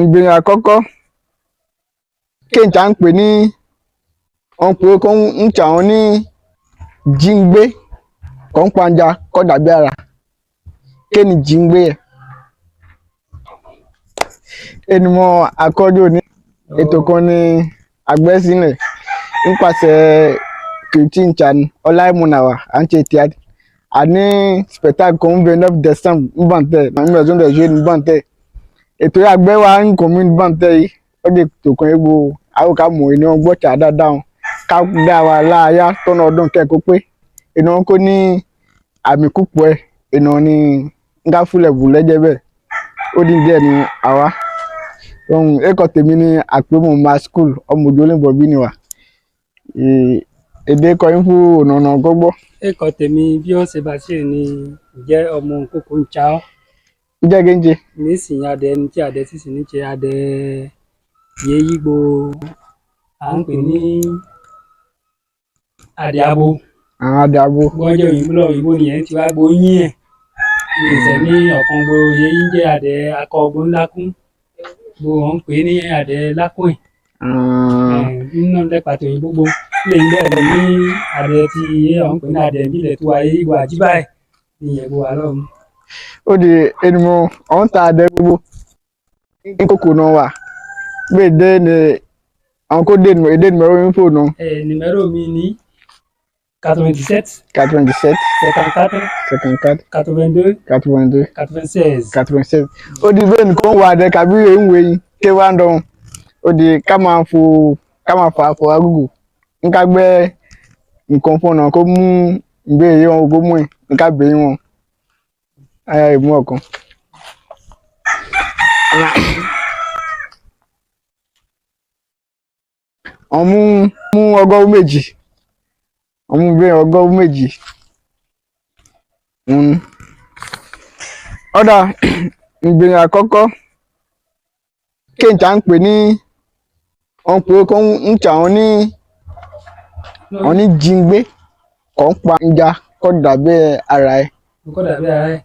Ìgbìyànjú àkọ́kọ́ kéńtà ń pè ní wọ́n pè kó ń tà wọ́n ní jíǹgbé kò ń panja kọ́ dàbí ara kéènì jíǹgbé yẹ. Ènìmọ̀ àkọ́jọ́ ní ètò kan ní àgbẹ̀sílẹ̀ nípasẹ̀ kìrìtì ní ọláìmúnáwá à ń ṣe tíátì àní spectacle kan ń bẹ 9 décembre ń bàǹtẹ̀ ní maison des jeunes ń bàǹtẹ̀ ètò yà gbẹ́ wa ń commune bàǹtẹ̀ yìí ó di ètò kan egbò àwọn ká mọ̀ ènìyàn gbọ́tsà dáadáa wọn ká dá wa láàyà tọ́nà ọdún kẹ́kọ̀ọ́ pé ènìyàn kò ní àmì kúpọ̀ ẹ̀ ènìyàn ní nká fúlẹ̀ bù lẹ́jẹ̀ bẹ́ẹ̀ ó di díẹ̀ ní àwa ohun ẹ̀kọ́ tèmi ní àpémọ̀ ma school ọmọ òjò lè bí ni wà èdè kọyìn fún ọ̀nà gbọ́gbọ́. Ẹ̀kọ́ tèmi bí ó ṣe bá ṣe ni jẹ́ ọmọ kókó ń cha ọ́. Ǹjẹ́ kí n ṣe. Nísìnyí adẹ ní tí adẹ sísìn ní ṣe adẹ yéyígbó à ń pè ní adẹ abo. Àwọn adẹ abo. Gbọ́njẹ́ òyìnbó lọ òyìnbó nìyẹn ti wá gbóyún ẹ̀. Ìṣẹ̀ ní ọ̀kan gbo yéyí jẹ́ adẹ akọ ogun ńlá kún. Gbo wọ́n ń pè ní adẹ lákùn. Nínú lẹ́pàá tó òyìnbó gbó lè ń bẹ̀rẹ̀ ní adẹ tí wọ́n ń pè ní adẹ ìbílẹ̀ tó wáyé ìwà àjíbáyé ní ìyẹ̀bù wa lọ́hùn. Ó di ènìmọ̀ ọ̀n ta adẹ gbogbo nkókò náà wà gbé dé ní àwọn kó dé èdè numéro yín fóònù. Numéro mi ní 97. 97. 54. 54. 82. 82. 96. 96. Ó di bẹ́ẹ̀ nìkan wà dẹ kàbí èyí ń wé yín ké wá ń dán ó di ká máa fo ká máa fà fọ agúgù nká gbẹ́ nǹkan fún ọ̀nà kó mú ìbéèrè wọn kó mú ẹ̀ nká bèé wọn ayá ìmú ọ̀kan. Wọ́n mú mú ọgọ́rùn méjì wọ́n mú bẹ́ẹ̀ ọgọ́rùn méjì. Ọ̀dà ìgbìyànjú àkọ́kọ́ kéńtà ń pè ní wọ́n pè kó ń tà wọ́n ní wọ́n ní jíǹgbé kò ń pa ìjà kọ́ dàbí ara ẹ̀. Kọ́ dàbí ara ẹ̀.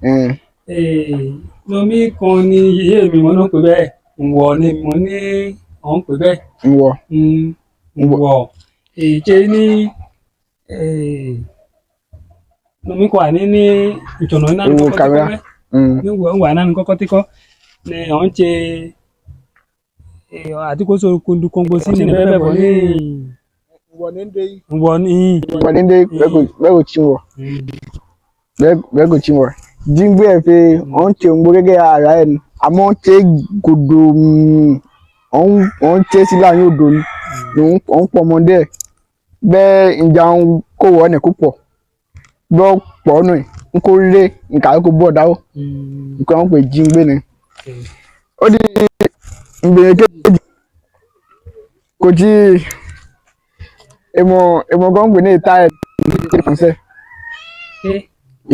Lomi kan ní iye mi mo náà pè bẹ́ẹ̀ ǹwọ̀ ni mo ní ọ̀n pè bẹ́ẹ̀. Ǹwọ̀. Ǹwọ̀ èyí ní lomi kan wà ní ní ìtọ̀nà náà ní kọ́kọ́ tíkọ́ bẹ́ẹ̀. Ní wà náà ní kọ́kọ́ tíkọ́ ní ọ̀n ṣe àti kó so kóńdú sí ní bẹ́ẹ̀ bọ̀ ní. Ǹwọ̀ ní dé. Ǹwọ̀ ní. Ǹwọ̀ ní dé bẹ́ẹ̀ kò tí wọ̀ bẹ́ẹ̀ kò tí wọ̀ jíǹgbé ẹ̀ fi ọ̀n ṣe òǹgbò gẹ́gẹ́ ara ẹ̀ ni àmọ́ ọ̀n ṣe gòdò ọ̀n ṣe sí láàrin odò ni ọ̀n pọ̀ ọmọdé ẹ̀ bẹ́ẹ̀ ìjà ń kó wọ́ ẹ̀ púpọ̀ bọ́ pọ̀ ọ̀nà ẹ̀ ń kó ré nǹkan kó bọ̀ dáwọ́ nǹkan wọn pè jíǹgbé ni. Ó di ìgbìyànjú kejì kò tí èmọ̀ èmọ̀ kan pè ní ìta ẹ̀ ní ìfọ̀nsẹ̀.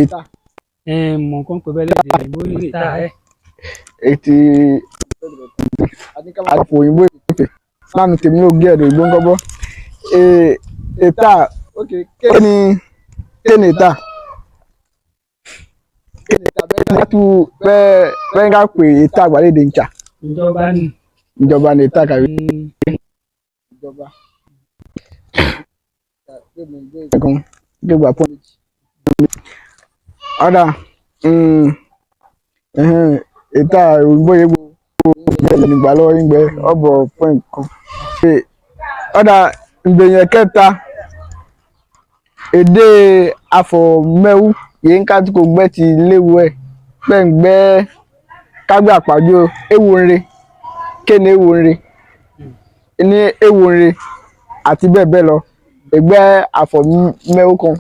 Ìta. Mọ̀ nǹkan pè bẹ́ẹ̀ lédè òyìnbó ní ìta ẹ̀. Ètì àpò òyìnbó ìpè lánàá tèmi ló gé ẹ̀dọ̀ òyìnbó ń kọ́bọ́. Ìta kéni kéni ìta bẹ́ẹ̀ tu bẹ́ẹ̀ bẹ́ẹ̀ ká pè ìta àgbàlódé nìjà. Ìjọba ni. Ìjọba ni ìta kàwé. Ìjọba. Ẹ̀kan gbégbá pọ́n. Ọ̀dà ìta òyìnbó yẹn gbogbo nígbà lọ́wọ́ yín gbẹ ọ̀bọ̀ pọ́ìn kan. Ọ̀dà ìgbẹ̀yìn kẹta èdè afọ̀mẹ́wù yìí ń ká tí kò gbẹ́ ti léwu ẹ̀ pẹ́ǹgbẹ́ kágbé àpàjọ ewu nre kéne ewu nre ní ewu nre àti bẹ́ẹ̀ bẹ́ẹ̀ lọ ẹgbẹ́ àfọ̀mẹ́wù kan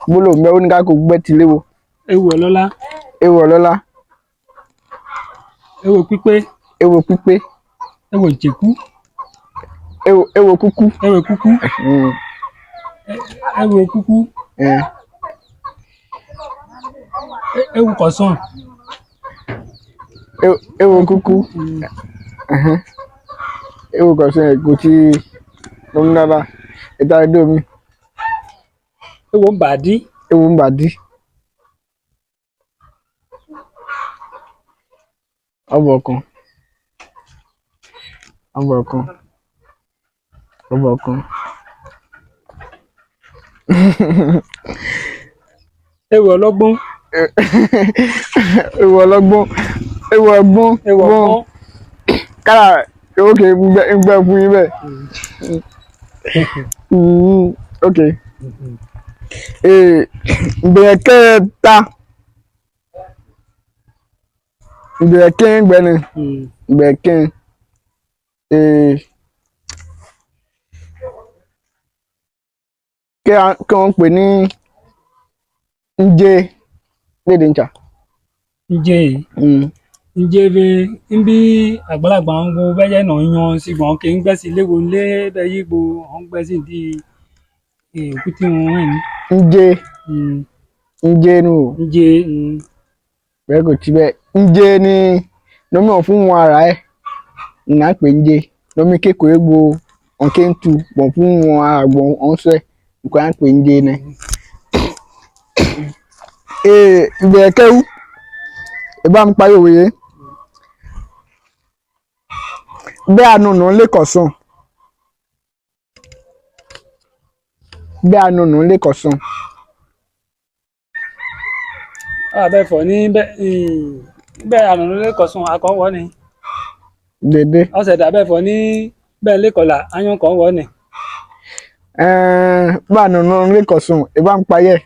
gbólóhùn mẹ́wù ní ká kò gbẹ́ ti léwu. Ewu ọlọ́lá. Ewu ọlọ́lá. Ewu pípé. Ewu pípé. Ewu ìjẹ̀kú. Ewu kúkú. Ewu kúkú. Ewu kúkú. Ewu kọ̀sán. Ewu kúkú. Ewu kọ̀sán kò tí lómi dáadáa ìta ẹdó mi. Ewu ń bàdí. Ewu ń bàdí. Ọ̀bọ̀ kan. Ọbọ̀ kan. Ọbọ̀ kan. Ewì ọlọ́gbọ́n. Ewu ọlọ́gbọ́n. Ewu ọgbọ́n. Ewì ọgbọ́n. Kára ok ń gbẹ fún yín bẹ́ẹ̀. Ok. Ìbẹ̀rẹ̀ kẹta. Ìbẹ̀rẹ̀ kẹrin gbẹ́ni. Ìbẹ̀rẹ̀ kẹrin. Kí wọ́n pè ní nje lédè ncha. Nje yìí. Nje be nbí àgbàlagbà ń wo bẹ́jẹ̀ náà yan sígbọ̀n kí ń gbẹ́sí léwo lé bẹ́ yíbo ọ̀n gbẹ́sí di òkúté wọn ẹ̀ ní. Nje nje nu o. Nje. Bẹ́ẹ̀ kò tí bẹ́ẹ̀. Nje ni nomi ọ̀ fún wọn ara ẹ̀ nà pé nje nomi kékeré gbo ọ̀nkẹ́ ń tu bọ̀ fún wọn ara gbọ̀n ọ̀n sọ ẹ̀ nǹkan à ń pè nje nẹ. Ìbẹ̀rẹ̀ kẹ́wù ìbá mi parí òwe yẹn. Bẹ́ẹ̀ anùnù lẹ́kọ̀ọ́ sùn. Bẹ́ẹ̀ anùnù lẹ́kọ̀ọ́ sùn. Abẹ́ fọ̀ ní bẹ́ẹ̀ ànànú lẹ́kọ̀ọ́ sùn akọ̀wọ́ ni. Dédé. Ọ̀sẹ̀ dàbẹ́ fọ̀ ní bẹ́ẹ̀ lẹ́kọ̀ọ́lá ayọ̀kọ̀wọ́ ni. Bẹ́ẹ̀ anùnù lẹ́kọ̀ọ́ sùn ìbá mi parí ẹ̀.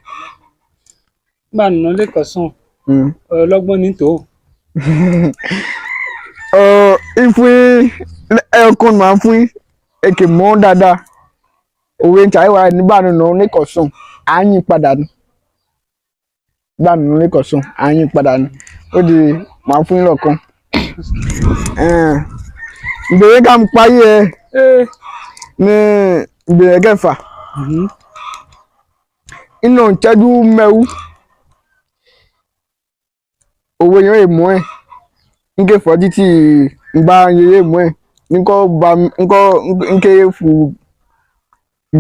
Bẹ́ẹ̀ ànànú lẹ́kọ̀ọ́ sùn ọlọ́gbọ́n ní tò. Ìfún ẹ̀ẹ̀kan máa ń fún èkè mọ́ dáadáa. Òwe ń tàyẹ̀wá nígbà nínú lẹ́kọ̀ọ́ sùn á yín padà nù. Nígbà nínú lẹ́kọ̀ọ́ sùn á yín padà nù. Ó di máa fún lọ́kàn. Ìbéèrè ká ń parí ẹ ní ìbéèrè kẹfà. Inú ìtẹ́jú mẹ́wú. Òwe yẹn èmú ẹ̀. Nke fọ́ títí ngba yẹyẹ mú ẹ̀. Nkọ́ ba nkọ́ nke fu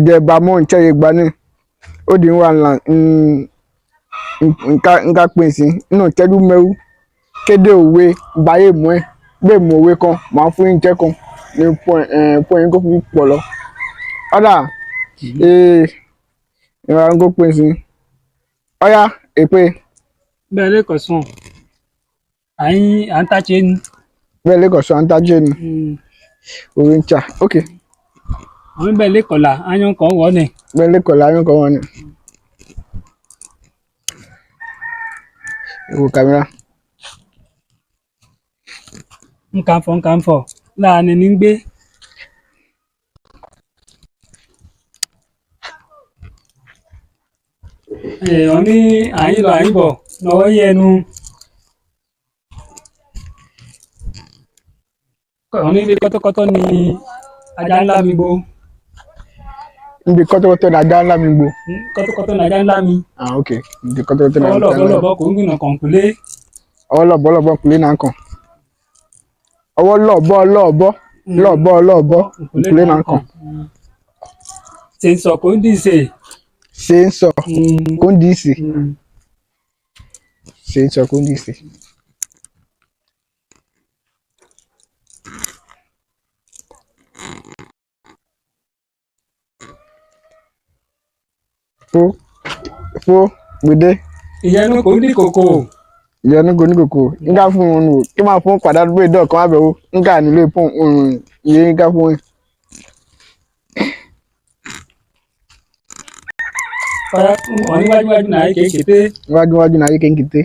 dẹ̀ba mọ́ nkyɛn yɛ gba ne. Ó di nwa nla nka nka pè sí inú ìtẹ́jú mẹ́wú. Kéde òwe gba yé mú ẹ̀. Bẹ́ẹ̀ mú òwe kan màá fún yín jẹ́ kan ní pọ́ìn yín kó fi pọ̀ lọ. Ọ̀dà ìwà ń kó pè sí. Ọ̀yá èpè. Bẹ́ẹ̀ lẹ́kọ̀ọ́ sùn à ń tàjé ni. Bẹ́ẹ̀ lẹ́kọ̀ọ́ sùn à ń tàjé ni. Òwe ń tà ok. Àwọn bẹ́ẹ̀ lẹ́kọ̀ọ́ là áyán kan wọ̀ ni. Bẹ́ẹ̀ lẹ́kọ̀ọ́ là áyán kan wọ̀ ni. Wo kàmírà. Nǹkan fọ̀ nǹkan fọ̀ láàánú ní gbé. Wọ́n ní àyín lọ àyín bọ̀ lọ́wọ́ yẹnu. Wọ́n ní ibi kọ́tọ́kọ́tọ́ ni ajá ńlá mi gbó. Ibi kọ́tọ́kọ́tọ́ ni ajá ńlá mi gbó. Kọ́tọ́kọ́tọ́ ni ajá ńlá mi. Ah ok, ibi kọ́tọ́kọ́tọ́ ni ajá ńlá mi. Ọwọ́ lọ̀bọ̀ kò ń gbìnà kànkúlé. Ọwọ́ lọ̀bọ̀ lọ̀bọ̀ kùlé náà kàn. Ọwọ́ lọ̀bọ̀ lọ̀bọ̀ lọ̀bọ̀ lọ̀bọ̀ kùlé náà kàn. Ṣe ń sọ kò ń dìse. Ṣe ń sọ kò ń dìse. Ṣe ń sọ kò ń dìse. Fó fó gbèdé. Ìyẹnu kò ní kòkò. Ìyẹnu kò ní kòkò. Nká fún un wò kí máa fún pàdánù pé ìdán kan àbẹ̀wò nká nílé fún un iye nká fún un. Ọ̀rẹ́ wọn níwájú wájú náà kékeré. Wájú wájú náà kékeré.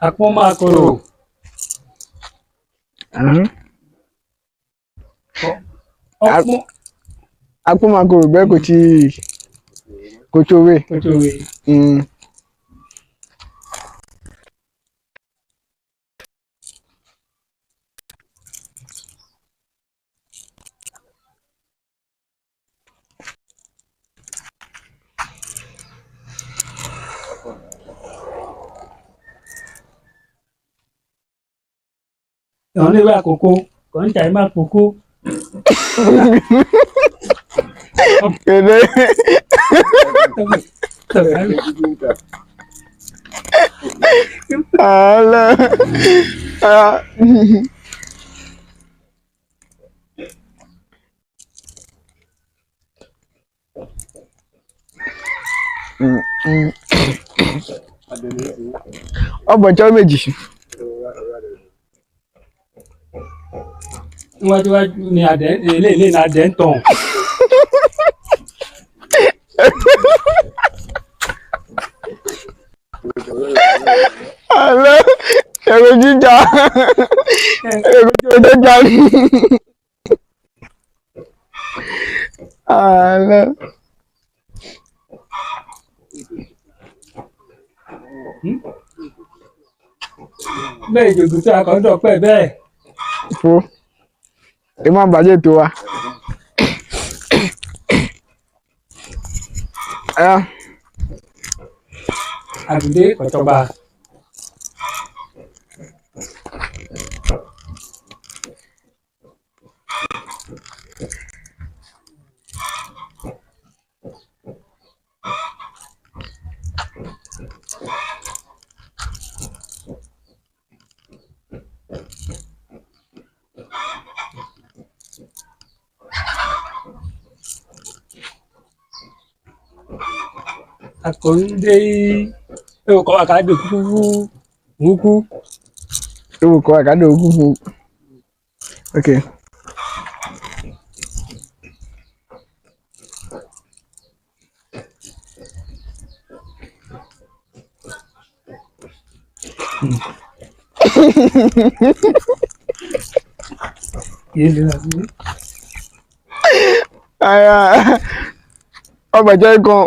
Àpọ́n máa korò. Ọpọ́n. Àpọ́n máa korò bẹ́ẹ̀ kò tí kò tí òwe. Kò tí òwe. Ìwọ̀n ní ìwé àkókò kò ń tàí máa kókó. Kéde. Àlọ́. Ah. Ọbọ̀jọ́ méjì. Níwájúwájú ni adẹ eléyìí ní adẹ ń tàn. Àlọ́ èrò jíjà èrò jíjà ni. Àlọ́. Bẹ́ẹ̀ ìjògùn tí a kàn ń dọ̀pẹ́ bẹ́ẹ̀. Fo. Ẹ má bàjẹ́ ètò wa. Ah. Àgùdé kọ̀tọ́ba. Akọ̀ndé ewùkọ́ àkàdé kúkú wúkú. Ewùkọ́ àkàdé òkú fún. Okay. Kìí ṣe láti. Aya ọbàjẹ́ kan.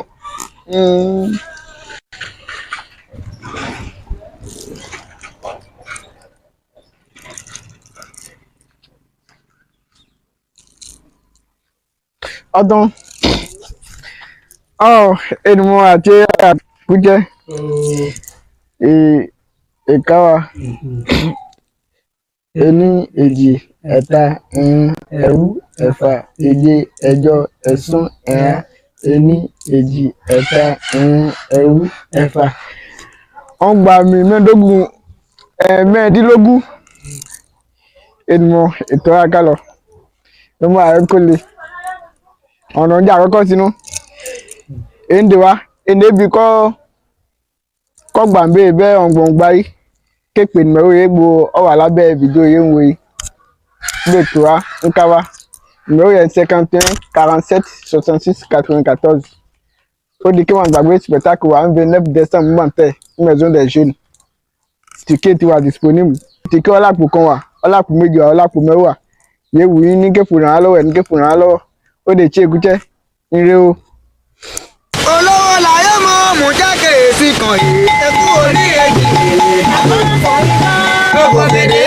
Ọdún ọ ènìmọ̀ àti àkújẹ́ ìkáwá ení èjì ẹ̀ta ẹ̀rin ẹ̀rú ẹ̀fà èje ẹ̀jọ ẹ̀sún ẹ̀hán ení èjì ẹ̀ta ẹ̀rin ẹ̀rú ẹ̀fà. Wọ́n gba mi mẹ́ẹ̀ẹ́dógún mẹ́ẹ̀ẹ́dínlógún ènìmọ̀ ètò àkàlọ̀ ló mú ààrẹ kó le ọ̀nà ọjà àkọ́kọ́ sínú èndè wa èndè bi kọ́ kọ́ gbàǹbé bẹ́ẹ̀ ọ̀ngbọ̀n gbárí képe nìmọ̀ró yẹ gbo ọwà lábẹ́ fídíò yẹ ń wo yìí gbé tó wa ń ká wa nìmọ̀ró yẹ 51 47 66 94 ó di kí wọn gbàgbé spectacle wa ń bẹ 9 décembre mọ̀ntẹ́ ní maison des jeunes. Ticket wa disponible, ticket ọlápò kan wà, ọlápò méjì wà, ọlápò mẹ́wàá yẹ wù yín ní kéfù ràn án lọ́wọ́ ẹ̀ ní kéfù ràn án lọ́wọ́ ó lè ṣe èkútẹ́ ire o. Olówó láyé mọ́ mú jákè sí kan yìí, ẹkú oríire jìnnì. Gbogbo fèdè.